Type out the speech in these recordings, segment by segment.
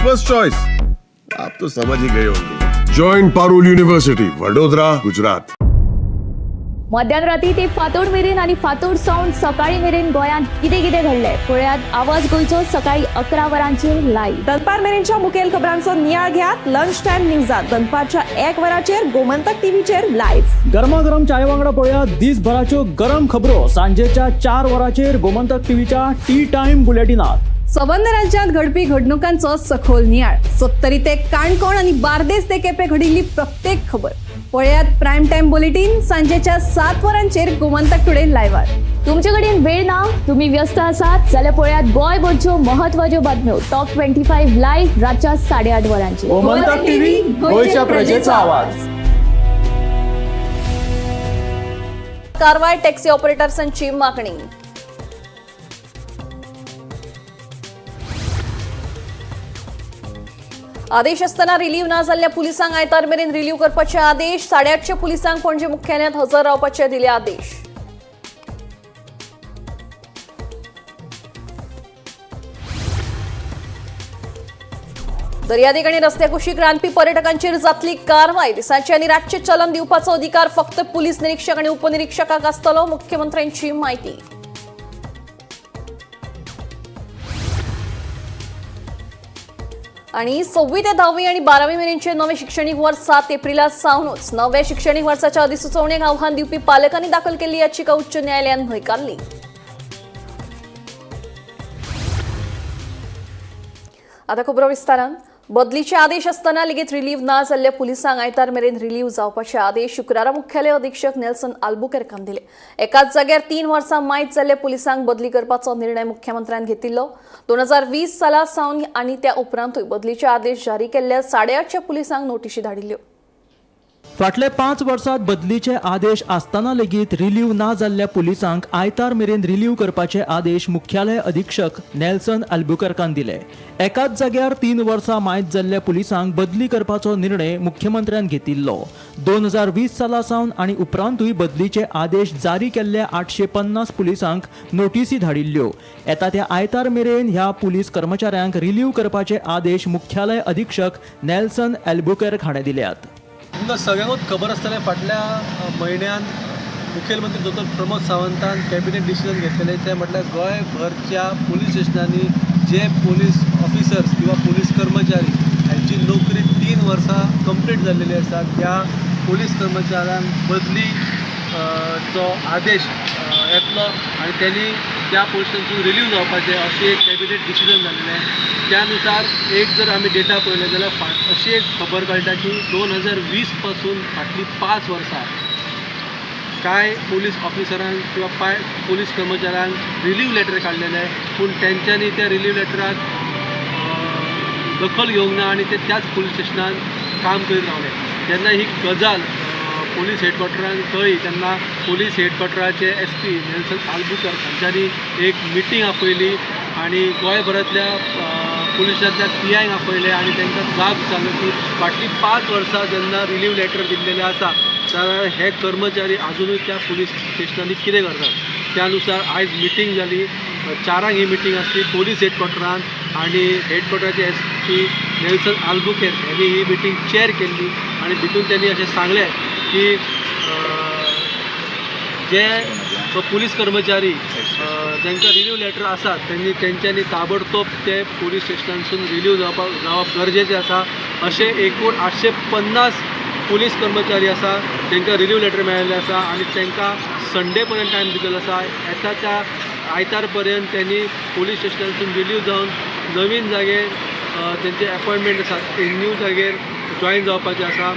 First choice. आप तो समझ ही गए होंगे। Join Parul university, Vadodara, Gujarat. मध्यान राती ते फांतोड मेरेन आनी फांतोड सावन सकाळी मेरेन गोंयांत कितें कितें घडलें पळयात आवाज गोंयचो सकाळी 11 वरांचेर लायव्ह. दनपार मेरेनच्या मुखेल खबरांचो नियाळ घेयात लंच टायम न्यूजात दनपारच्या 1 वराचेर गोमंतक टीव्हीचेर लायव्ह. गरमागरम चाये वांगडा पळोवया दिसभराच्यो गरम खबरो सांजेच्या 4 वरांचेर गोमंतक टीव्हीच्या टी टायम बुलेटिनात. सबंद राज्यात घडपी घडणुकांचो सखोल नियाळ, सत्तरी ते काणकोण आणि बार्देस ते केपे घडिल्ली प्रत्येक खबर पळयात प्राईम टाइम बुलेटिन सांजेच्या 7 वरांचेर गोमंतक टुडे लायव्हार. तुमचे कडेन वेळ ना, तुम्ही व्यस्त आसात जाल्यार पळयात गोंयभरच्यो महत्वाच्यो बातम्यो टॉप 25 लायव्ह रातच्या 8:30 वरांचेर. गोमंतक टीव्ही, गोंयच्या प्रजेचा आवाज. कारवाय, टॅक्सी ऑपरेटर्सांची मागणी. आदेश असताना रिलीव ना जाल्ल्या पुलिसांक आयतार मेरेन रिलीव करपाचे आदेश. 850 पुलिसांक पणजे मुख्यालयांत हजर रावपाचे दिले आदेश. दर्यादेग आणि रस्त्याकुशीक रांदपी पर्यटकांचेर जातली कारवाय. दिसाचे आनी रातचे चलन दिवपाचो अधिकार फक्त पुलीस निरीक्षक आणि उपनिरीक्षकाक आसतलो, मुख्यमंत्र्यांची माहिती. आणि 6वी ते 10वी आणि 12वी मेरेनचे नवे शिक्षणीक वर्स 7 एप्रिला सावनूच. नव्या शिक्षणीक वर्साच्या अधिसुचोवणेक आव्हान दिवपी पालकांनी दाखल केल्ली याचिका उच्च न्यायालयान न्हयकारली. आता खबरो विस्तारान. बदलीचे आदेश असताना लेगीत रिलीव ना जाल्ल्या पुलिसांक आयतार मेरेन रिलीव जावपाचे आदेश शुक्रारा मुख्यालय अधीक्षक नेल्सन आल्बुकेर्कान दिले. एकाच जाग्यार 3 वर्सां मायत जाल्ल्या पुलिसांक बदली करपाचो निर्णय मुख्यमंत्र्यान घेतिल्लो. 2020 साला सावन आनी त्या उपरांतूय बदलीचे आदेश जारी केल्ल्या 850 पुलिसांक नोटिशी धाडिल्ल्यो. फाटल्या 5 वर्सात बदलीचे आदेश आसतना लेगीत रिलीव ना जाल्ल्या पुलिसांक आयतार मेरेन रिलीव करपाचे आदेश मुख्यालय अधीक्षक नेल्सन आल्बुकर्कान दिले. एकाच जाग्यार 3 वर्सां मायत जाल्ल्या पुलिसांक बदली करपाचो निर्णय मुख्यमंत्र्यान घेतिल्लो. 2020 साला सावन आनी उपरांतूय बदलीचे आदेश जारी केल्ल्या 850 पुलिसांक नोटीसी धाडिल्ल्यो. येता त्या आयतार मेरेन ह्या पुलीस कर्मचाऱ्यांक रिलीव करपाचे आदेश मुख्यालय अधीक्षक नेल्सन अल्बुकर्क हाणें दिल्यात. तुमकां सगळ्यांकूच खबर आसतलें, फाटल्या म्हयन्यान मुखेलमंत्री दोतोर प्रमोद सावंतान कॅबिनेट डिसिजन घेतलेलें, तें म्हटल्यार गोंयभरच्या पुलीस स्टेशनांनी जे पोलीस ऑफिसर्स किंवा पोलीस कर्मचारी हांची नोकरी 3 वर्सां कंप्लीट जाल्लेली आसा, त्या पोलीस कर्मचाऱ्यांक बदली चो आदेश येतलो आनी त्यांनी त्या पोलीस स्टेशनसून रिलीव जावपाचें, अशें एक कॅबिनेट डिसिजन जाल्लें. त्या नुसार एक जर आमी डेटा पळयलो जाल्यार अशी एक खबर कळटा की 2020 पासून फाटलीं 5 वर्सां कांय पोलीस ऑफिसरांक किंवा कांय पोलीस कर्मचाऱ्यांक रिलीव लेटर काडलेले, पूण तेंच्यांनी त्या रिलीव लेटराक दखल घेवंक ना आनी ते त्याच पोलीस स्टेशनान काम करीत रावले. जेन्ना ही गजाल पोलीस हेडक्वॉर्टरान कळ्ळी तेन्ना पोलीस हेडक्वॉर्टराचे एस पी नेल्सन आल्बुकर्क हांच्यांनी एक मिटींग आपयली आनी गोंयभरांतल्या पुलिसांतल्या पी आयक आपयले आनी तांकां जाब विचारलो की फाटलीं 5 वर्सां जेन्ना रिलीव लेटर दिल्लेलें आसा जाल्यार हे कर्मचारी आजुनूय त्या पुलीस स्टेशनांनी कितें करतात. त्या नुसार आयज मिटींग जाली. 4 ही मिटींग आसली पोलीस हेडक्वॉर्टरान आनी हेडक्वॉर्टराचे एस पी नेल्सन आल्बुकेर्क यांनी ही मिटींग चेअर केल्ली आनी भितून त्यांनी अशें सांगलें की जे पुलीस कर्मचारी जांकां रिलीव लेटर आसा तेंच्यांनी ताबडतोब ते पुलीस स्टेशनांसून रिलीव जावप गरजेचें आसा. अशें एकूण 850 पुलीस कर्मचारी आसा तांकां रिलीव लेटर मेळिल्लें आसा आनी तांकां संडे पर्यंत टायम दिल्लो आसा. येता त्या आयतार पर्यंत त्यांनी पुलीस स्टेशनांसून रिलीव जावन नवीन जागेर तेंचे एपॉयंटमेंट आसा, न्यू जागेर जॉयन जावपाचें आसा.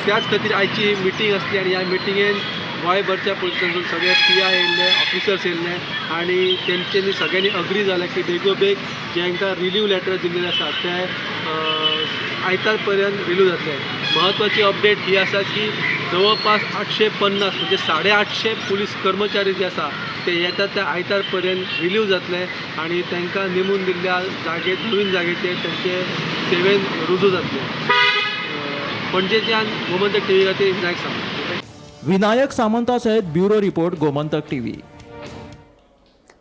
त्याच खातीर आयची ही मिटींग आसली आनी ह्या मिटिंगेन गोंयभरच्या पुलीस स्टेशनासून सगळे पी I येयल्ले, ऑफिसर्स येयल्ले आनी तेंच्यांनी सगळ्यांनी अग्री जालें की बेगोबेग जांकां रिलीव लेटर दिल्लेले आसा ते आयतार पर्यंत रिलीव जातले. म्हत्वाची अपडेट ही आसा की जवळपास 850 म्हणजे 850 पुलीस कर्मचारी जे आसा ते येता त्या आयतार पर्यंत रिलीव जातले आनी तांकां नेमून दिल्ल्या जागेर, नवीन जागेचेर तेंचे सेवेन रुजू जातले. पणजेच्यान गोमंतक टीव्ही खातीर विनायक सामंत. विनायक सामंता सयत ब्युरो रिपोर्ट, गोमंतक टीव्ही.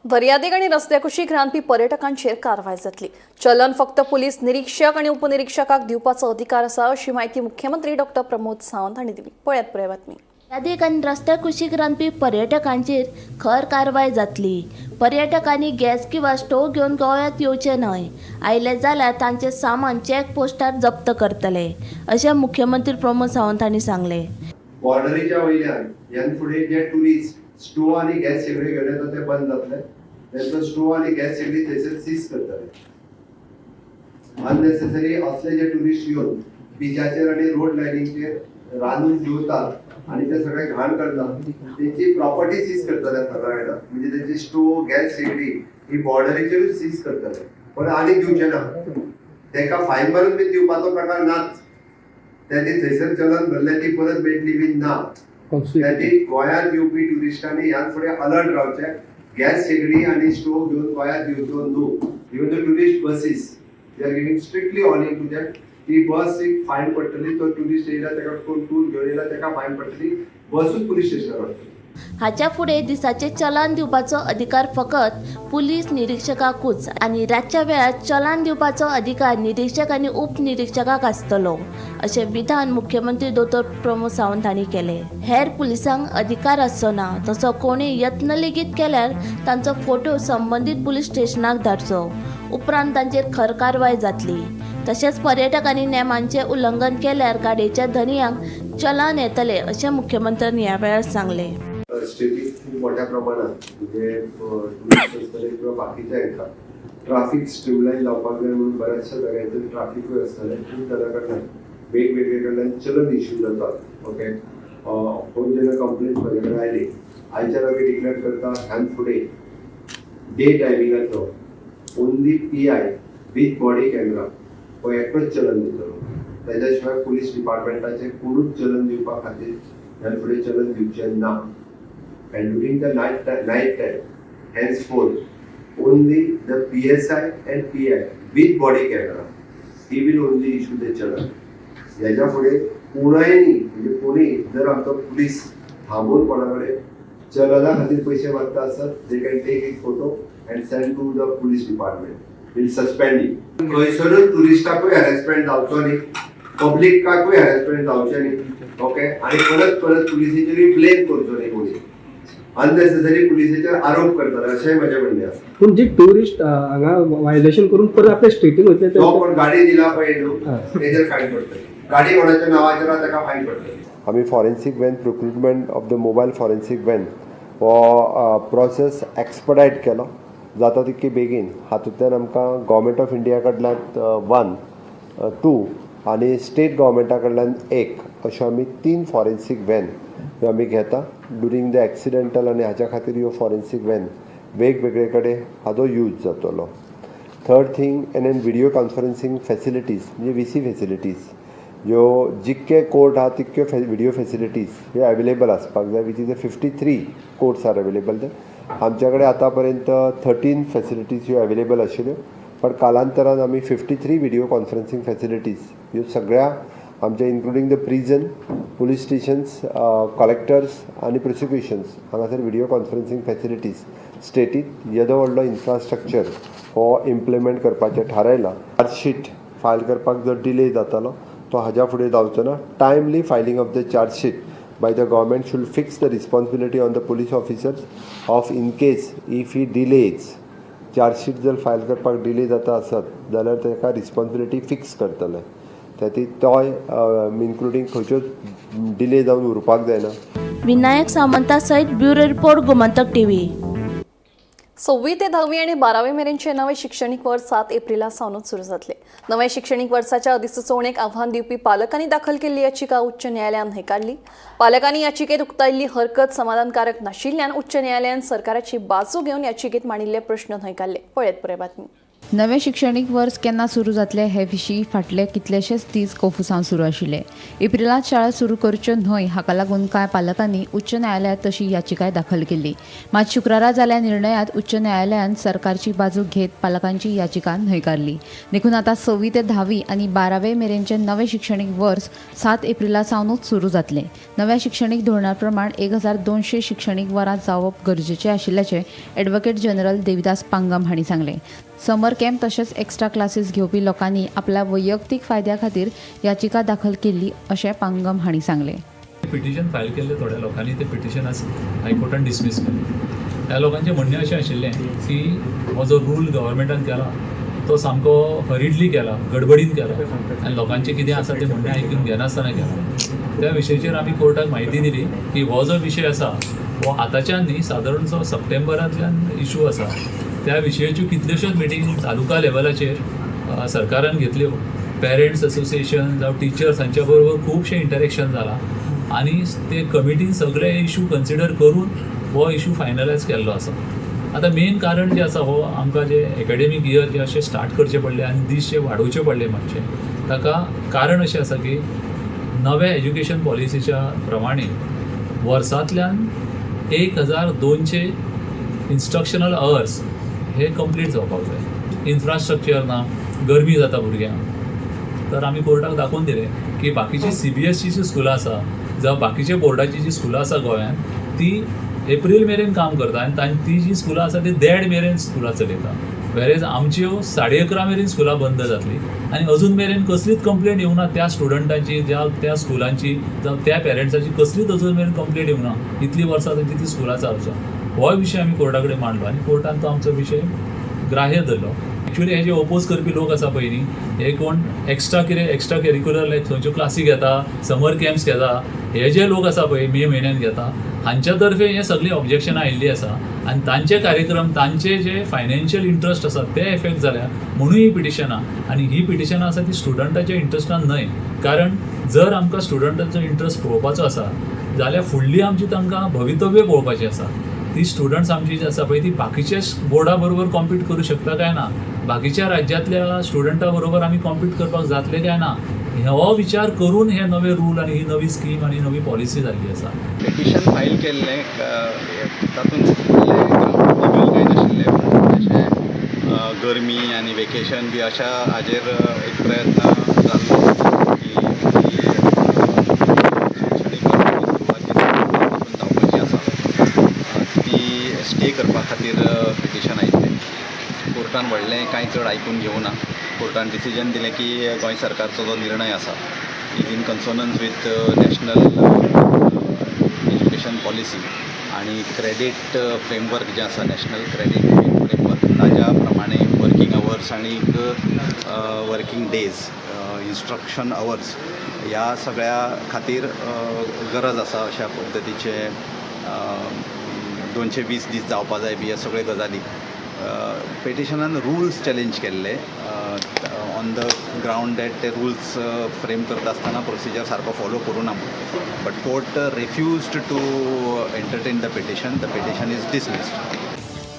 दर्यादेग आनी रस्त्या कुशीक रांदपी पर्यटकांचेर कारवाय जातली. चलन फक्त पुलीस निरीक्षक आनी उपनिरीक्षकाक दिवपाचो अधिकार आसा, अशी म्हायती मुख्यमंत्री डॉक्टर प्रमोद सावंत हांणी दिली. पळयात पुराय बातमी. दर्यादेग आनी रस्त्या कुशीक रांदपी पर्यटकांचेर खर कारवाय जातली. पर्यटकांनी गॅस किंवा स्टोव घेवन गोव्यात येवचे न्हय. आयले जाल्यार तांचे सामान चॅक पोस्टार जप्त करतले, अशें मुख्यमंत्री प्रमोद सावंत हांणी सांगलें. बॉर्डरीच्या वयल्यान ह्यान फुडें जे टुरिस्ट स्टोव आनी गॅस शेगडी घेवन येता ते बंद जातले. तांचो स्टोव आनी गॅस शेगडी थंयसर सीज करतले. अननेसेसरी असले जे टुरिस्ट येवन बिचाचेर आनी रोड लायनीचेर रांदून जेवतात आनी ते सगळे घाण करतात, तेंची प्रॉपर्टी सीज करतले सगळ्या जाणां. म्हणजे तेंची स्टोव, गॅस शेगडी ही बॉर्डरीचेरूच सीज करतले, पण आनी दिवचे ना. तांकां फायन मारून बी दिवपाचो प्रकार नाच. त्यांनी थंयसर चलन भरले, ती परत मेळटली बी ना. त्यांनी गोंयांत येवपी ट्युरिस्टांनी ह्यान फुडें अलर्ट रावचें. गॅस शेगडी आनी स्टोव घेवन गोंयांत येवचो न्हू. Even the tourist buses, they are giving strictly warning to them. ती बस एक फायन पडटली. तो ट्युरिस्ट येयला, ताका कोण टूर घेवन येयला, ताका फायन पडटली. बसूच पुलीस स्टेशनार वतली. हाच्या फुडें दिसाचे चलान दिवपाचो अधिकार फकत पुलीस निरीक्षकाकूच आनी रातच्या वेळार चलान दिवपाचो अधिकार निरीक्षक आनी उपनिरीक्षकाक आसतलो, अशें विधान मुख्यमंत्री दोतोर प्रमोद सावंत हांणी केलें. हेर पुलिसांक अधिकार आसचो ना. तसो कोणी यत्न लेगीत केल्यार तांचो फोटो संबंदीत पुलीस स्टेशनाक धाडचो, उपरांत तांचेर खर कारवाय जातली. तशेंच पर्यटकांनी नेमांचें उल्लंघन केल्यार गाडयेच्या धनयांक चलान येतले, अशें मुख्यमंत्र्यान ह्या वेळार सांगलें. स्टेटीक खूप मोठ्या प्रमाणात, म्हणजे टुरिस्ट आसतले किंवा बाकीच्या हांकां ट्राफीक स्ट्रीमलायन जावपाक जाय म्हणून बऱ्याचशा जाग्यांचेर ट्राफिकूय आसतलें. खूब जाणां कडल्यान, वेगवेगळे कडल्यान चलन इश्यू जातात. ओके, हो जेन्ना कंप्लेंट म्हजे कडेन आयली, आयच्यान आमी डिक्लेअर करता, ह्यान फुडें day टायमिंगाचो only PI with body camera हो एकच चलन दितलो. ताच्या शिवाय पुलीस डिपार्टमेंटाचे कोणूच चलन दिवपा खातीर ह्यान फुडें चलन दिवचें ना. And during the night time, henceforth, only the PSI and PI with body camera, he will only issue the challan. ह्याच्या फुडें कोणाय न्ही, म्हणजे कोणी जर आमचो पुलीस थांबोवन कोणा कडेन चलना खातीर पयशे मागता आसत, they can take a photo and send to the police department, will suspend you. खंयसरूच ट्युरिस्टाकूय हॅरेसमेंट जावचो न्ही, पब्लिकाकूय हॅरेसमेंट जावचें न्ही. ओके, आनी परत परत पुलिसेचेरूय ब्लेम करचो न्ही. कोणी अननेसेसरी पुलिसेचेर आरोप करतले, अशेंय म्हजें म्हणणें आसा. पूण जे टुरिस्ट हांगा व्हायलेशन करून परत आपल्या स्टेटीन वयतले तो कोण गाडी दिला पळय न्हू, हा. तेजेर फायन पडटली. गाडी कोणाच्या नांवाचेर आहा ताका फायन पडटली. आमी forensic van procurement of the mobile forensic van हो प्रोसेस एक्सपडायट केलो जाता तितके बेगीन. हातूंतल्यान आमकां गव्हर्मेंट ऑफ इंडिया कडल्यान वन, टू आनी स्टेट गव्हर्मेंटा कडल्यान एक, अश्यो आमी तीन फॉरेन्सीक व्हॅन ह्यो आमी घेता. ड्युरींग the accidental आनी हाच्या खातीर ह्यो फॉरेन्सीक व्हॅन वेगवेगळे कडेन हाजो यूज जातलो. Third thing, and and video conferencing facilities, म्हणजे व्ही सी फेसिलिटीज ज्यो जितके कोर्ट आहा तितक्यो व्हिडियो फेसिलिटीज ह्यो अवेलेबल आसपाक जाय, which is a 53 courts are available. आमच्या कडेन आतां पर्यंत 13 फेसिलिटीज ह्यो अवेलेबल आशिल्ल्यो, पण कालांतरान आमी 53 व्हिडियो कॉन्फरन्सींग फेसिलिटीज ह्यो सगळ्या आमच्या, including the prison, police stations, collectors आनी प्रोसिक्युशन्स हांगासर व्हिडियो कॉन्फरन्सींग फेसिलिटीज स्टेटीत येदो व्हडलो इन्फ्रास्ट्रक्चर हो इम्प्लिमेंट करपाचें थारायलां. चार्जशीट फायल करपाक जो डिले जातालो तो हाज्या फुडें जावचो ना. Timely filing of the chargesheet by the government should fix the responsibility on the police officers of in case if he delays. Chargesheet जर फायल करपाक डिले जाता आसत जाल्यार ताका रिस्पॉन्सिबिलिटी फिक्स करतले. त्या तोय इन्क्लुडींग खंयच्योच डिले जावन उरपाक जायना. विनायक सामंता सयत ब्युरो रिपोर्ट, गोमंतक टीव्ही. सव्वी ते धावी आणि बारावी मेरेनचे नवे शिक्षणीक वर्स 7 एप्रिला सावनूच सुरू जातले. नव्या शिक्षणीक वर्साच्या अधिसुचोवणेक आव्हान दिवपी पालकांनी दाखल केल्ली याचिका उच्च न्यायालयान न्हयकारली. पालकांनी याचिकेत उक्तायल्ली हरकत समाधानकारक नाशिल्ल्यान उच्च न्यायालयान सरकाराची बाजू घेवन याचिकेत मांडिल्ले प्रश्न न्हयकारले. पळयत पुराय बातमी. नवें शिक्षणीक वर्स केन्ना सुरू जातलें हे विशीं फाटले कितलेशेच दीस कोफुसांव सुरू आशिल्ले. एप्रिलांत शाळा सुरू करच्यो न्हय हाका लागून कांय पालकांनी उच्च न्यायालयांत तशी याचिकाय दाखल केल्ली. मात शुक्रारा जाल्ल्या निर्णयांत उच्च न्यायालयान सरकारची बाजू घेत पालकांची याचिका न्हयकारली. देखून आतां 6वी ते 10वी आनी 12वे मेरेनचें नवें शिक्षणीक वर्स 7 एप्रिला सावनूच सुरू जातलें. नव्या शिक्षणीक धोरणा प्रमाण 1200 शिक्षणीक वरां जावप गरजेचें आशिल्ल्याचें ॲडव्होकेट जनरल देविदास पांगम हांणी सांगलें. समर कॅम्प तशेंच एक्स्ट्रा क्लासीस घेवपी लोकांनी आपल्या वैयक्तीक फायद्या खातीर याचिका दाखल केल्ली अशें पांगम हांणी सांगलें. पिटिशन फायल केल्लें थोड्या लोकांनी, तें पिटिशन आज हायकोर्टान डिसमीस केलें. ह्या लोकांचें म्हणणें अशें आशिल्लें की हो जो रूल गव्हर्मेंटान केला तो सामको हरिडली केला, गडबडीन केला आनी लोकांचें कितें आसा तें म्हणणें आयकून घेनासतना केला. त्या विशयाचेर आमी कोर्टाक म्हायती दिली की हो जो विशय आसा हो आतांच्यान न्ही, सादारणसो सप्टेंबरांतल्यान इशू आसा. त्या विशयाच्यो कितल्योश्योच मिटींग तालुका लेवलाचेर सरकारान घेतल्यो. पेरंट्स एसोसिएशन जावं टिचर्स हांच्या बरोबर खुबशें इंटरेक्शन जालां आनी ते कमिटीन सगळे इशू कन्सिडर करून हो इशू फायनलायज केल्लो आसा. आतां मेन कारण जें आसा हो आमकां जे एकाडेमीक इयर जे अशें स्टार्ट करचे पडले आनी दीस जे वाडोवचे पडले मातशे, ताका कारण अशें आसा की नव्या एज्युकेशन पॉलिसीच्या प्रमाणे वर्सांतल्यान 1200 इन्स्ट्रक्शनल अवर्स हे कंप्लीट जावपाक जाय. इन्फ्रास्ट्रक्चर ना, गरमी जाता भुरग्यांक. तर आमी कोर्टाक दाखोवन दिलें की बाकीची CBSEची स्कुलां आसा जावं बाकीच्या बोर्डाची जी स्कुलां आसा गोंयांत ती एप्रील मेरेन काम करता आनी ती जी स्कुलां आसा ती 1:30 मेरेन स्कुलां चलयता. वेरेज आमच्यो 11:30 मेरेन स्कुलां बंद जातली आनी अजून मेरेन कसलीच कंप्लेन येवंक ना त्या स्टुडंटांची जावं त्या स्कुलांची जावं त्या पेरंट्साची, कसलीच अजून मेरेन कंप्लेन येवंक ना. इतलीं वर्सां तांची ती स्कुलां चालू. होय विशय आमी कोर्टा कडेन मांडलो आनी कोर्टान तो आमचो विशय ग्राह्य धरलो. एक्चुअली हे जे ओपोज करपी लोक आसा पळय न्ही, हे कोण एक्स्ट्रा कितें एक्स्ट्रा करिक्युलर लायक खंयच्यो क्लासी घेता, समर कॅम्प्स घेता, हे जे लोक आसा पळय मे म्हयन्यान घेता, हांच्या तर्फे हे सगळीं ऑब्जेक्शनां आयिल्लीं आसा आनी तांचे कार्यक्रम, तांचे जे फायनान्शियल इंट्रस्ट आसा ते एफेक्ट जाल्या म्हणून ही पिटिशनां. आनी ही पिटिशनां आसा ती स्टुडंटाच्या इंट्रस्टान न्हय, कारण जर आमकां स्टुडंटांचो इंट्रस्ट पळोवपाचो आसा जाल्यार फुडली आमची तांकां भवितव्य पळोवपाचें आसा. ती स्टुडंट्स आमची जी आसा पळय ती बाकीच्या बोर्डा बरोबर कॉम्पीट करूं शकता काय ना, बाकीच्या राज्यांतल्या स्टुडंटा बरोबर आमी कॉम्पीट करपाक जातले काय ना, हो विचार करून हे नवे रूल आनी ही नवी स्कीम आनी नवी पॉलिसी जाल्ली आसा. पिटिशन फायल केल्लें, तातूंत लिगल कांय नाशिल्लें, पूण जशें गरमी आनी वेकेशन बी अशा हाजेर एक प्रयत्न जाल्लो की शिक्षणीक सुरवात जी पासून जावपाची आसा ती स्टे करपा खातीर पिटिशन आयिल्लें. कोर्टान व्हडलें कांय चड आयकून घेवना. कोर्टान डिसिजन दिलें की गोंय सरकारचो जो निर्णय आसा is in consonance with national education policy आनी क्रेडीट फ्रेमवर्क जें आसा, नॅशनल क्रेडीट फ्रेमवर्क, ताज्या प्रमाणे वर्कींग अवर्स आनी वर्कींग डेज, इन्स्ट्रक्शन अवर्स ह्या सगळ्या खातीर गरज आसा अशा पद्दतीचे 220 दीस जावपा जाय बी ह्या सगळ्यो गजाली. पिटिशनान रुल्स चॅलेंज केल्ले ऑन the ground that ते रुल्स फ्रेम करता आसतना प्रोसिजर सारको फॉलो करूं ना म्हणून, but court refused to entertain the petition. The petition is dismissed.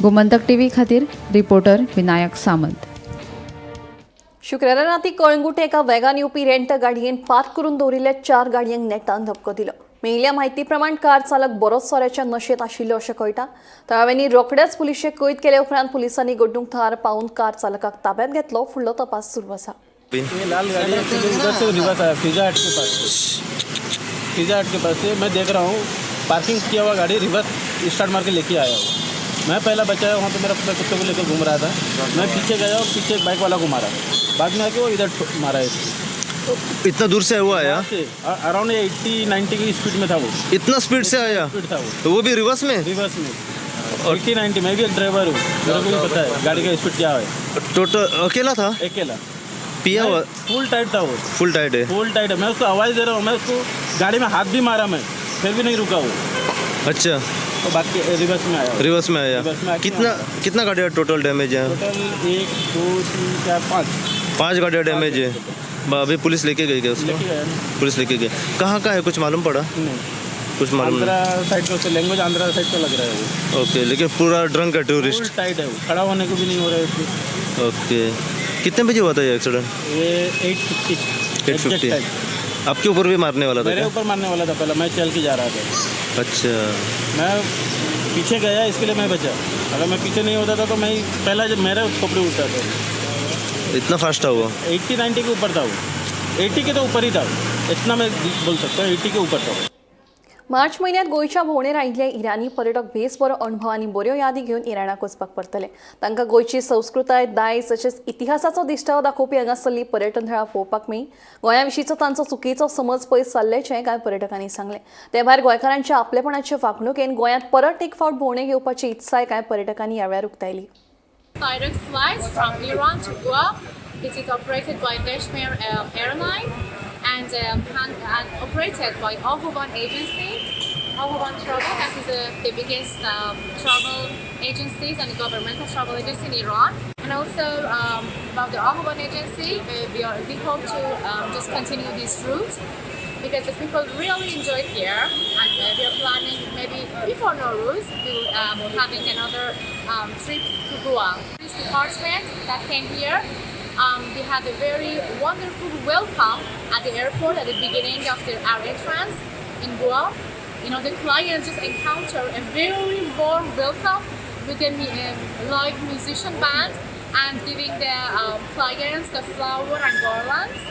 Gomantak TV खातीर रिपोर्टर विनायक सामंत. शुक्रारा राती कळंगूटे एका वेगान येवपी रेंट गाडयेन पार्क करून दवरिल्ल्या 4 गाडयांक नेटान धपको दिलो. मेळिल्ल्या म्हायती प्रमाण कार चालक बरोच सोऱ्याच्या नशेंत आशिल्लो अशें कळटा. थळाव्यांनी रोखडेच पुलिशेक कळीत केले उपरांत पुलिसांनी घडणूक थळार पावून कार चालकाक ताब्यात घेतलो. फुडलो तपास सुरू आसा. ये लाल गाड़ी एक्चुअली उधर से रिवर्स आया, पिज़्ज़ा हट के पास से। पिज़्ज़ा हट के पास से मैं देख रहा हूँ पार्किंग किया हुआ गाड़ी रिवर्स स्टार्ट मार के लेके आया हूँ। मैं पहला बचाया वहाँ पे, मेरा मैं कुत्ते को लेकर घूम रहा था। मैं पीछे गया और पीछे एक बाइक वाला को मारा, बाद में आके वो इधर मारा है इसको। इतना दूर से हुआ आया? अराउंड 80-90 की स्पीड में था वो। इतना स्पीड से आया? स्पीड था वो। तो वो भी रिवर्स में? रिवर्स में 80-90। मैं भी एक ड्राइवर हूँ, मेरे को भी पता है गाड़ी का स्पीड क्या है। टोटल अकेला था? अकेला। पिया हुआ? फुल टाइट था वो। फुल टाइट है? फुल टाइट है। मैं उसको आवाज़ दे रहा हूँ, मैं उसको गाड़ी में हाथ भी मारा मैं, फिर भी नहीं रुका वो। अच्छा। तो बाकी रिवर्स में आया। रिवर्स में आया। रिवर्स में आके कितना कितना गाड़ी टोटल डैमेज है? टोटल 1 2 3 4 5। 5 गाड़ियाँ डैमेज है। अभी पुलिस लेके गई क्या उसको? लेके गया। पुलिस लेके गई। कहाँ का है कुछ मालूम पड़ा? नहीं। कुछ मालूम आंध्रा साइड का, लैंग्वेज आंध्रा साइड का लग रहा है वो। ओके, लेकिन पूरा ड्रंक है टूरिस्ट? फुल टाइट है वो, खड़ा होने को भी नहीं हो रहा है इसमें। ओके, कितने बजे हुआ था ये एक्सीडेंट? ये 8:50। 8:50। आपके ऊपर भी मारने वाला था मेरे क्या? ऊपर मारने वाला था पहले, मैं चल के जा रहा था। अच्छा। मैं पीछे गया, इसके लिए मैं बचा। अगर मैं पीछे नहीं होता था तो मैं पहला जब मेरा कपड़े उठता था। इतना फास्ट था वो? 80-90 के ऊपर था वो, 80 के तो ऊपर ही था, इतना मैं बोल सकता हूँ, 80 के ऊपर था। मार्च म्हयन्यांत गोंयच्या भोंवडेर आयिल्ले इराणी पर्यटक बेस बरो अणभव आनी बऱ्यो यादी घेवन इराणाक वचपाक परतले। तांकां गोंयची संस्कृताय, दायज तशेंच इतिहासाचो दिश्टावो दाखोवपी हांगासरली पर्यटन थळां पळोवपाक मेळ्ळी। गोंया विशींचो तांचो चुकीचो समज पयस जाल्ल्याचें कांय पर्यटकांनी सांगलें। ते भायर गोंयकारांच्या आपलेपणाचे वागणुकेन गोंयांत परत एक फावट भोंवडेक येवपाची इत्साय कांय पर्यटकांनी ह्या वेळार उक्तायली। Direct flights from Iran to Goa. It is operated by Deshmir Airline and operated by Ahuban Agency, Ahuban Travel, that is the biggest travel agencies and governmental travel agency in Iran. And also about the Ahuban Agency, we hope to just continue this route because the people really enjoy it here, and we are planning maybe before Nowruz we will having another trip to Goa. This department that came here, we had a very wonderful welcome at the airport at the beginning of our entrance in Goa. You know, the clients just encounter a very warm welcome with a live musician band and giving the clients the flower and garlands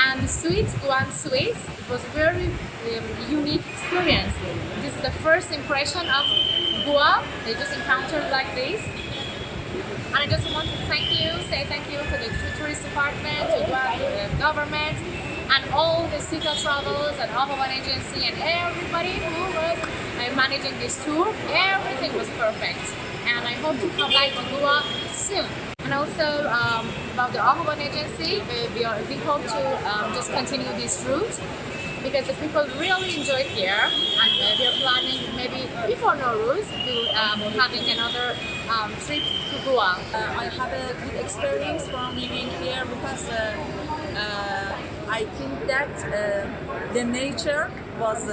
and the sweets, Goan sweets. It was a very unique experience. This is the first impression of Goa. They just encountered like this. And I just want to say thank you to the tourist department, to Goa government, and all the Sita Travels and Ahuban Agency and everybody who was managing this tour. Everything was perfect. And I hope to come back to Goa soon. And also about the Ahuban Agency, we hope to just continue this route because the people really enjoy it here, and we are planning maybe before Nowruz we will having another trip to Goa. I have a good experience from living here because I think that the nature was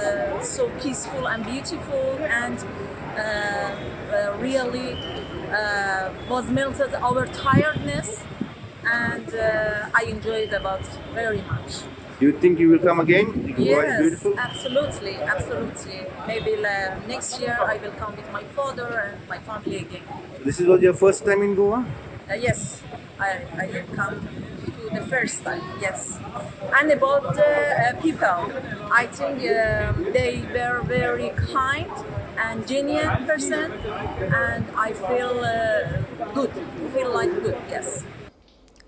so peaceful and beautiful, and really was melted our tiredness, and I enjoyed about very much. Do you think you will come again? Goa is Yes, beautiful. absolutely, absolutely. Maybe next year I will come with my father and my family again. This was your first time in Goa? Yes, I have come to the first time, yes. And about the people, I think they were very kind and genuine person, and I feel good, feel like good, yes.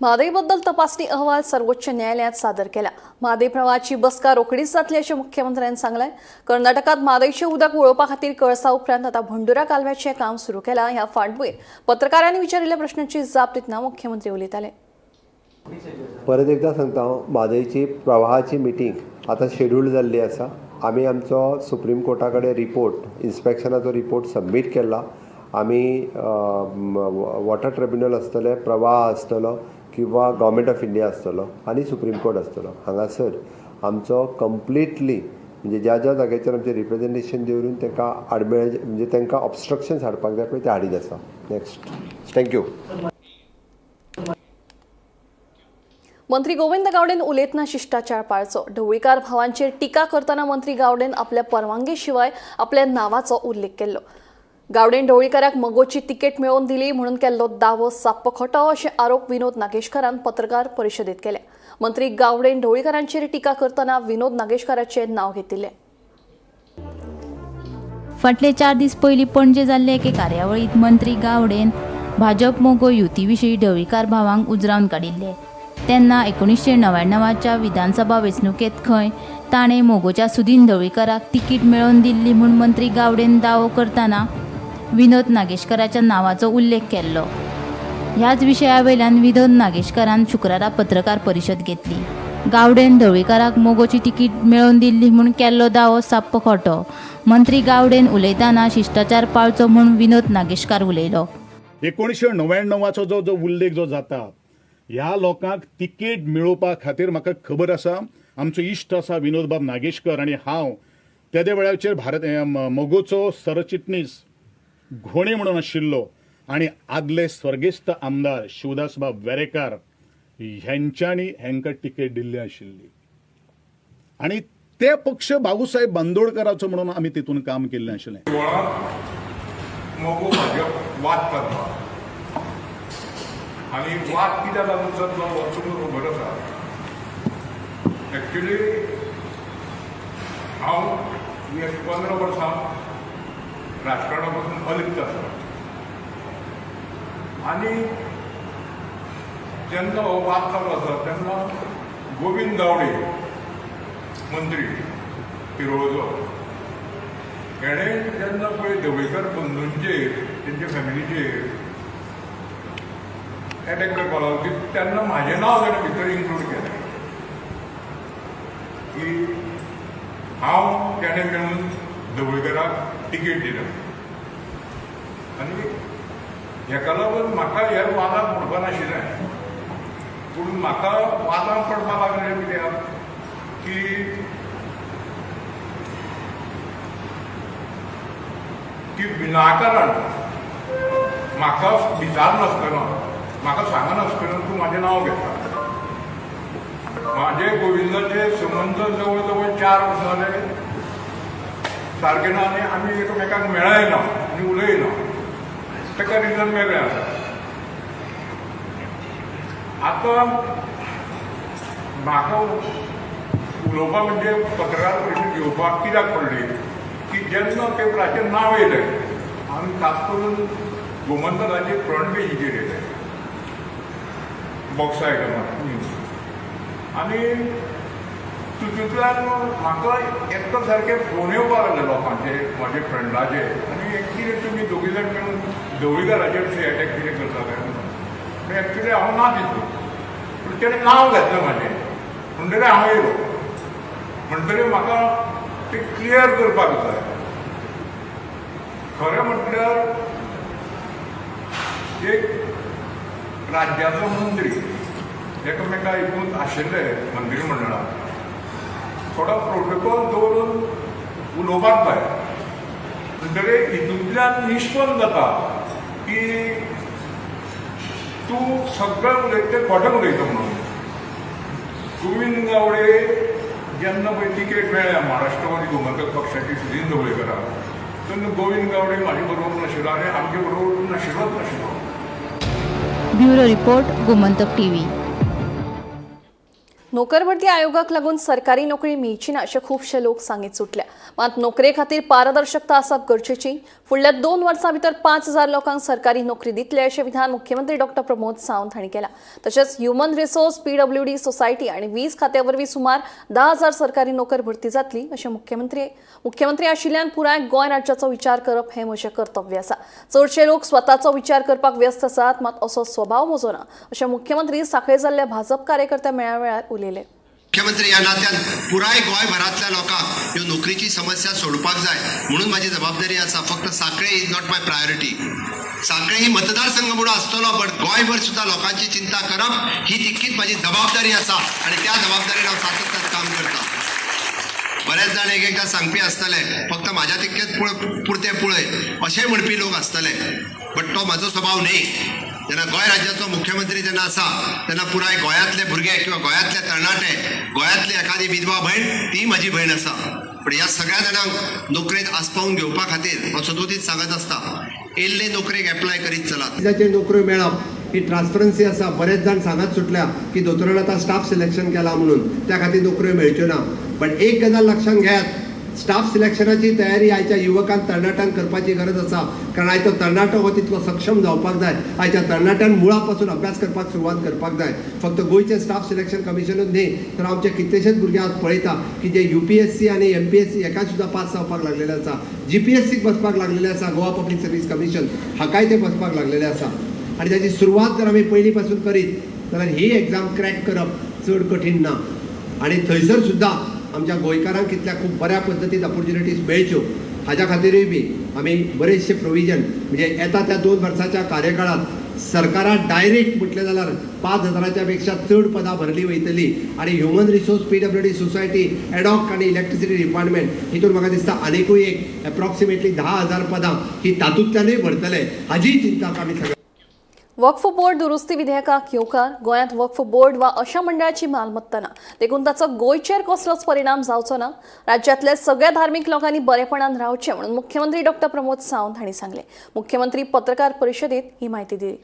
म्हादईबद्दल तपासणी अहवाल सर्वोच्च न्यायालयात सादर केला। म्हादई प्रवाहाची बसका रोखडीच जातली अशें मुख्यमंत्र्यान सांगलें। कर्नाटकात म्हादईचें उदक वळोवपा खातीर कळसा उपरांत आतां भंडुरा कालव्याचें काम सुरू केलां। ह्या फाटभूंयेर पत्रकारांनी विचारिल्ल्या प्रश्नाची जाप दितना मुख्यमंत्री उलयताले। परत एकदा सांगता हांव, म्हादयची प्रवाहाची मिटींग आतां शेड्यूल जाल्ली आसा। आमी आमचो सुप्रीम कोर्टा कडेन रिपोर्ट, इन्स्पेक्शनाचो रिपोर्ट सबमीट केला। आमी वॉटर ट्रिब्युनल आसतलें, प्रवाह आसतलो किंवा गव्हर्मेंट ऑफ इंडिया आसतलो आनी सुप्रीम कोर्ट आसतलो, हांगासर आमचो कंप्लिटली म्हणजे ज्या ज्या जाग्याचेर आमचें रिप्रेजेंटेशन दवरून तांकां आडमेळ म्हणजे तांकां ऑबस्ट्रक्शन्स हाडपाक जाय पळय ते हाडीत आसा। Next, thank you. मंत्री गोविंद गावडेन उलयतना शिश्टाचार पाळचो। ढवळीकार भावांचेर टिका करतना मंत्री गावडेन आपल्या परवानगे शिवाय आपल्या नावाचो उल्लेख केल्लो। गावडेन ढवळीकाराक मगोची तिकेट मेळोवन दिली म्हणून केल्लो दावो साप्प खोटो अशे आरोप विनोद नागेशकारान पत्रकार परिशदेत केले। मंत्री गावडेन ढवळीकारांचेर टिका करतना विनोद नागेशकाराचें नांव घेतिल्लें। फाटले 4 दीस पयलीं पणजे जाल्ले एके कार्यावळींत मंत्री गावडेन भाजप मगो युती विशीं ढवळीकार भावांक उजरावन काडिल्ले। तेन्ना 1999च्या विधानसभा वेंचणुकेंत खंय ताणें मगोच्या सुदीन ढवळीकाराक तिकीट मेळोवन दिल्ली म्हूण मंत्री गावडेन दावो करतना विनोद नागेशकाराच्या नांवाचो उल्लेख केल्लो। ह्याच विशया वयल्यान विनोद नागेशकारान शुक्रारा पत्रकार परिशद घेतली। गावडेन ढवळीकाराक मगोची तिकीट मेळोवन दिल्ली म्हूण केल्लो दावो साप्प खोटो। मंत्री गावडेन उलयतना शिश्टाचार पाळचो म्हूण विनोद नागेशकार उलयलो। 1999चो जो जो उल्लेख जो जाता, ह्या लोकांक तिकेट मेळोवपा खातीर म्हाका खबर आसा, आमचो इश्ट आसा विनोदबाब नागेशकर आनी हांव तेदे वेळाचेर भारत मगोचो सरचिटणीस घोणे म्हणून आशिल्लो आनी आदले स्वर्गेस्त आमदार शिवदासबाब वेरेकार ह्यांच्यानी हेंकां तिकेट दिल्ली आशिल्ली आनी ते पक्ष बाबूसाहेब बांदोडकराचो म्हणून आमी तितून काम केल्लें आशिल्लें. मगो भाजप वाद चल्ला आनी वाद कित्याक लागून चल्लो हो तुमकां खबर आसा. एक्चुली हांव 15 वर्सां राजकारणा पासून अलिप्त आसा आनी जेन्ना हो वाद चालू आसा तेन्ना गोविंद गावडे मंत्री पिरोळचो हेणें जेन्ना पळय ढवळीकर बंधूंचेर तेंच्या फॅमिलीचेर एटॅक करपाक लागलो तेन्ना म्हाजें नांव ताणें भितर इन्क्लूड केलें की हांव तेणें मेळून ढवळीकराक तिकेट दिल्या आनी हेका लागून म्हाका ह्या वादांत पडपा नाशिल्लें, पूण म्हाका वादांत पडपाक लागलें कित्याक की की विनाकारण म्हाका विचारनासतना म्हाका सांगनासतना तूं म्हाजें नांव घेता. म्हाजे गोविंदाचे संबंद जवळ जवळ 4 वर्सां जाले सारके ना आनी आमी एकामेकांक मेळना आनी उलयना, ताका रिजन वेगळें आसा. आतां म्हाका उलोवपाक म्हणजे पत्रकार परिशद घेवपाक कित्याक पडली की जेन्ना पेपराचेर नांव येयलें आनी खास करून गोमंतकाचे फ्रंट पेजीचेर येयलें बॉक्सा आयटमार न्यूज आनी तितूंतल्यान म्हाका एकटो सारके फोन येवपाक लागले लोकांचे म्हाजे फ्रेंडाचे आनी कितें तुमी दोगी जाण मेळून ढवळीकराचेर एटॅक कितें करता काय म्हणून. एक्चुली हांव ना तितून, पूण तेणें नांव घेतलें म्हाजें म्हणटकीर हांव येयलो म्हणटकीर म्हाका तें क्लियर करपाक जाय. खरें म्हटल्यार एक राज्याचो मंत्री एकामेका हितून आशिल्ले मंत्रीमंडळान थोडो प्रोटोकॉल दवरून उलोवपाक जाय. म्हणटकीर हितूंतल्यान निश्पन्न जाता की तूं सगळें उलयता तें खोटें उलयता म्हणून. गोविंद गावडे जेन्ना पळय तिकेट मेळ्ळ्या महाराष्ट्रवादी गोमंतक पक्षाची सुदीन ढवळीकराक तेन्ना गोविंद गावडे म्हाजे बरोबर नाशिल्लो आनी आमचे बरोबर नाशिल्लोच नाशिल्लो. Bureau report, Gomantak TV. नोकर भरती आयोगाक लागून सरकारी नोकरी मेळची ना अशें खुबशे लोक सांगीत सुटल्या. मात नोकरे खातीर पारदर्शकता आसप गरजेची. फुडल्या 2 वर्सां भितर 5000 लोकांक सरकारी नोकरी दितले अशें विधान मुख्यमंत्री डॉक्टर प्रमोद सावंत हांणी केलां. तशेंच ह्युमन रिसोर्स पीडब्ल्यूडी सोसायटी आनी वीज खात्या वरवीं सुमार 10,000 सरकारी नोकर भरती जातली अशें मुख्यमंत्री आशिल्ल्यान पुराय गोंय राज्याचो विचार करप हें म्हजें कर्तव्य आसा. चडशे लोक स्वताचो विचार करपाक व्यस्त आसात, मात असो स्वभाव म्हजो ना अशें मुख्यमंत्री साखळे जाल्ल्या भाजप कार्यकर्त्या मेळा वेळार उलयले. मुख्यमंत्री ह्या नात्यान पुराय गोंयभरांतल्या लोकांक ह्यो नोकरीची समस्या सोडपाक जाय म्हणून म्हाजी जबाबदारी आसा. फक्त Sanquelim is not my priority. Sanquelim ही मतदारसंघ म्हणून आसतलो, बट गोंयभर सुद्दां लोकांची चिंता करप ही तितकीच म्हाजी जबाबदारी आसा आनी त्या जबाबदारीन हांव सातत्यान काम करता. बरेच जाण एक एकदां सांगपी आसतले फक्त म्हाज्या तितकेच पुरतें पळय अशें म्हणपी लोक आसतले, बट तो म्हाजो स्वभाव न्ही. जेन्ना गोंय राज्याचो मुख्यमंत्री जेन्ना आसा तेन्ना पुराय गोंयांतले भुरगे किंवा गोंयांतले तरणाटे, गोंयांतली एखादी विधवा भयण ती म्हाजी भयण आसा. पूण ह्या सगळ्या जाणांक नोकरेंत आसपावून घेवपा खातीर हांव सदोदीत सांगत आसता, येयल्ले नोकरेक एप्लाय करीत चलात. जाचेर नोकऱ्यो मेळप ही ट्रान्सपरन्सी आसा. बरेच जाण सांगत सुटल्या की दोतोरान आतां स्टाफ सिलेक्शन केलां म्हणून त्या खातीर नोकऱ्यो मेळच्यो ना. बट एक गजाल लक्षांत घेयात, स्टाफ सिलेक्शनाची तयारी आयच्या युवकान तरणाट्यान करपाची गरज आसा. कारण आयचो तरणाटो हो तितलो सक्षम जावपाक जाय. आयच्या तरणाट्यान मुळा पासून अभ्यास करपाक सुरवात करपाक जाय. फक्त गोंयचें स्टाफ सिलेक्शन कमिशनूच न्ही तर आमचे कितलेशेच भुरगे आज पळयता की जे UPSC आनी MPSC हेका सुद्दां पास जावपाक लागलेले आसा, GPSCक बसपाक लागलेले आसा, गोवा पब्लीक सर्वीस कमिशन हाकाय ते बसपाक लागलेले आसा. आनी ताची सुरवात जर आमी पयलीं पासून करीत जाल्यार ही एग्जाम क्रॅक करप चड कठीण ना. आनी थंयसर सुद्दां आमच्या गोंयकारांक कितल्या खूब बऱ्या पद्दतीन ऑपॉर्च्युनिटीज मेळच्यो हाज्या खातीरूय बी आमी बरेचशे प्रोविजन म्हणजे येता त्या 2 वर्साच्या कार्यकाळांत सरकारान डायरेक्ट म्हटलें जाल्यार 5,000च्या पेक्षा चड पदां भरली वयतली आनी human resource PWD society ad hoc आनी इलेक्ट्रिसिटी डिपार्टमेंट हितून म्हाका दिसता आनिकूय एक एप्रॉक्सिमेटली 10,000 पदां ही तातूंतल्यानूय भरतले हाजीय चिंता आमी सगळे. वक्फ बोर्ड दुरुस्ती विधेयकाक येवकार. गोंयांत वक्फ बोर्ड वा अशा मंडळाची मालमत्ता ना, देखून ताचो गोंयचेर कसलोच परिणाम जावचो ना. राज्यांतल्या सगळ्या धार्मीक लोकांनी बरेपणान रावचें म्हणून मुख्यमंत्री डॉक्टर प्रमोद सावंत हांणी सांगलें. मुख्यमंत्री पत्रकार परिशदेंत ही म्हायती दिली.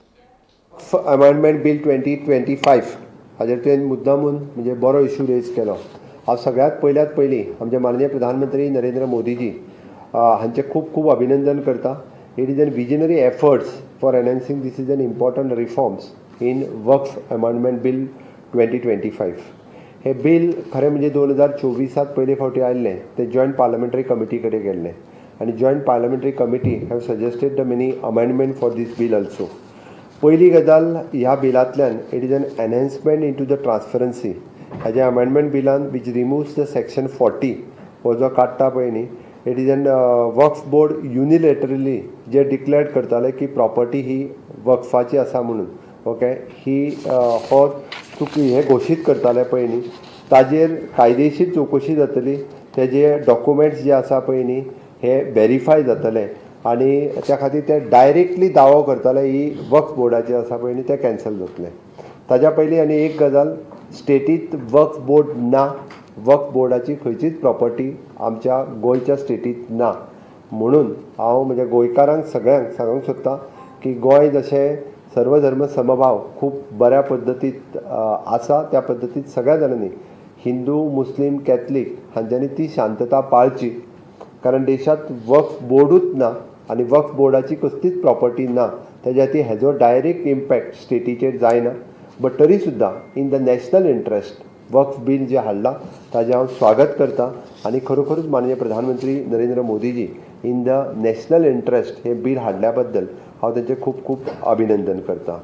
अमेंडमेंट बील 2025 हाजेर तुवें मुद्दामून म्हणजे बरो इशू रेज केलो. हांव सगळ्यांत पयल्यात पयलीं आमचे माननीय प्रधानमंत्री नरेंद्र मोदीजी हांचें खूब खूब अभिनंदन करता. It is an visionary efforts for enhancing this is an important reforms in Waqf amendment bill 2025. हें बील खरें म्हणजे 2024 पयले फावटी आयिल्लें, तें जॉयंट पार्लमेंटरी कमिटी कडेन गेल्लें आनी joint parliamentary committee have suggested the many amendment for this bill also. पयली गजाल, ह्या बिलांतल्यान it is an enhancement into the transparency. हाज्या amendment बिलान which removes the section 40 हो जो काडटा पळय न्ही, it is an Waqf board unilaterally J declare करताले की प्रॉपर्टी ही वक्फाची आसा म्हणून, ओके, ही हो चुकी हे घोशीत करताले पळय न्ही, ताजेर कायदेशीर चवकशी जातली, तेजे डॉक्युमेंट्स जे आसा पळय न्ही हे वेरीफाय जातले आनी त्या खातीर ते डायरेक्टली दावो करताले ही वक्फ बोर्डाची आसा पळय न्ही ते कॅन्सल जातले. ताज्या पयलीं आनी एक गजाल, स्टेटीत वक्फ बोर्ड ना, वक्फ बोर्डाची खंयचीच प्रॉपर्टी आमच्या गोंयच्या स्टेटीत ना, म्हणून हांव म्हज्या गोंयकारांक सगळ्यांक सांगूंक सोदतां की गोंय जशें सर्वधर्म समभाव खूब बऱ्या पद्दतीत आसा त्या पद्दतीत सगळ्या जाणांनी हिंदू मुस्लीम कॅथलीक हांच्यांनी ती शांतता पाळची, कारण देशांत वक्फ बोर्डूच ना आनी वक्फ बोर्डाची कसलीच प्रॉपर्टी ना, तेज्या खातीर हेजो डायरेक्ट इम्पॅक्ट स्टेटीचेर जायना. बट तरी सुद्दां in the national interest Waqf bill जें हाडलां ताजें हांव स्वागत करता आनी खरोखरूच माननीय प्रधानमंत्री Narendra Modiji in the national interest हें बील हाडल्या बद्दल हांव तांचें खूब खूब अभिनंदन करता.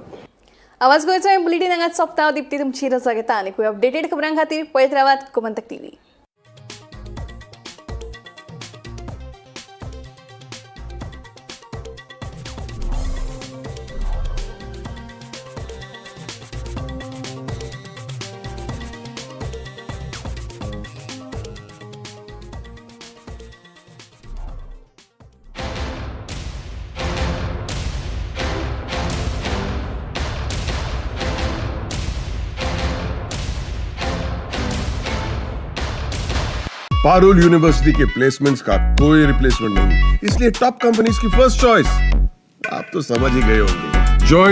आवाज गोंयचो हें बुलेटीन हांगाच सोंपता. दीप्ती तुमची रजा घेता आनी अपडेटेड खबरां खातीर पळयत रावात Gomantak TV. Parul university K placements का कोई रिप्लेसमेंट नहीं, इसलिए टॉप कंपनीज की फर्स्ट चॉइस। आप तो समझ ही गए होंगे। जॉइन